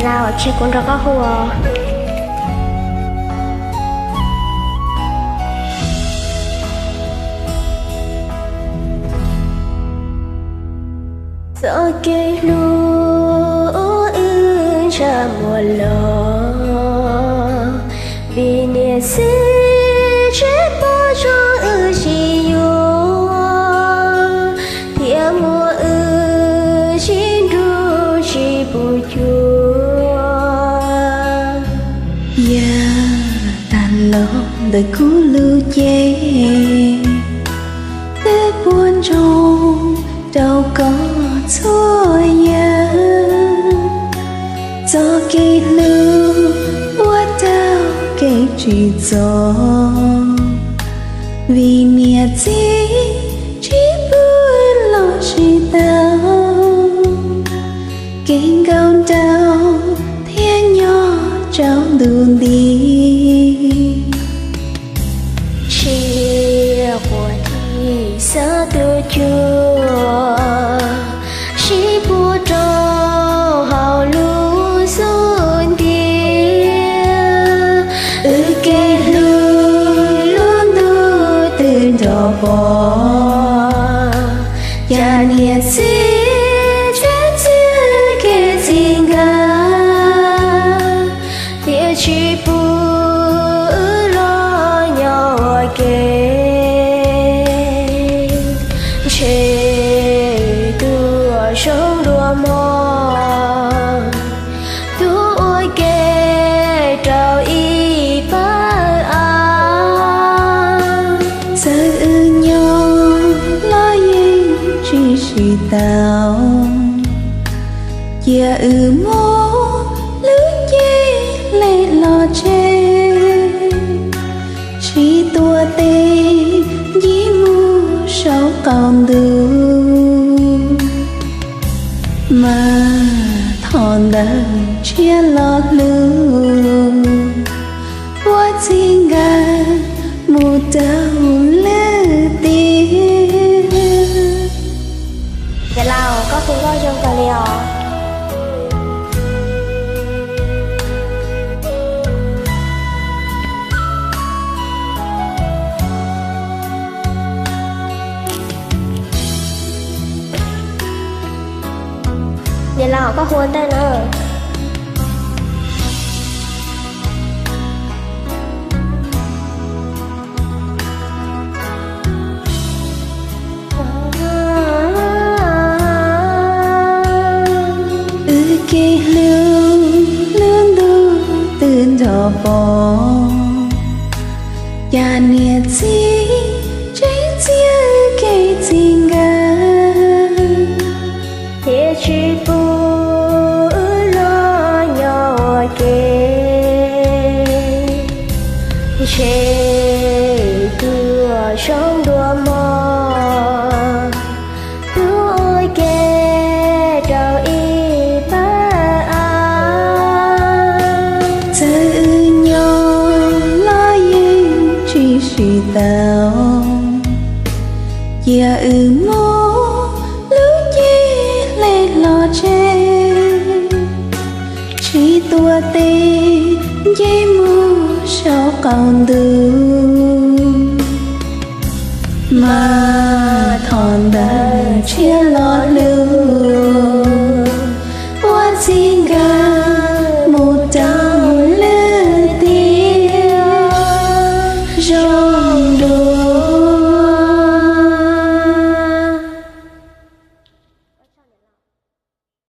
Lau, tseg kuv nrog koj hu os. Txoj kev hlub wb ntsaj muag los, vim niam txiv tsis pom zoo wb sib yuav, thiab muab wb sib nrug tsis pub cuag. Yog tag los ntawm kuv lub cev, twb puas ntsoog rau koj txhua yam. Txoj kev hlub ua rau kev tsim txom, vim niam txiv tsis pub los sib tau, kev nkauj nraug thiaj nyob tsaus ntuj nti. Tsis quav dib xav tu cuag, sib puag rau hauv lub xub ntiag. Wb kev hlub lub ntuj twb nrog pom, cas niam txiv tseem txia kev txij nkawm, thiaj tsis pub wb los nyob ua ke. Ntshe tuaj zoo dua mog, tuaj ua ke rau ib pawg av. Txawm wb nyob los yeej tsis sib tau, cia wb muab lub cev hle los tseg, sib tuav tes nce mus saum qaum ntuj. Mas thaum ntawd tshiab lo lus, puag txij nkawm mus rau lwm tiag. Niam laus, koj hu nkauj zoo kawg li os. Niam laus, koj hu ua ntej na. Wb kev hlub lub ntuj twb nrog pom, cas niam txiv tseem txia kev txij nkawm, thiaj tsis pub wb los nyob ua ke. Ntshe tuaj zoo dua mog, tuaj ua ke rau ib pawg av. Txawm wb nyob los yeej tsis sib tau, cia wb muab lub cev hle los tseg, sib tuav tes nce mus saum qaum ntuj.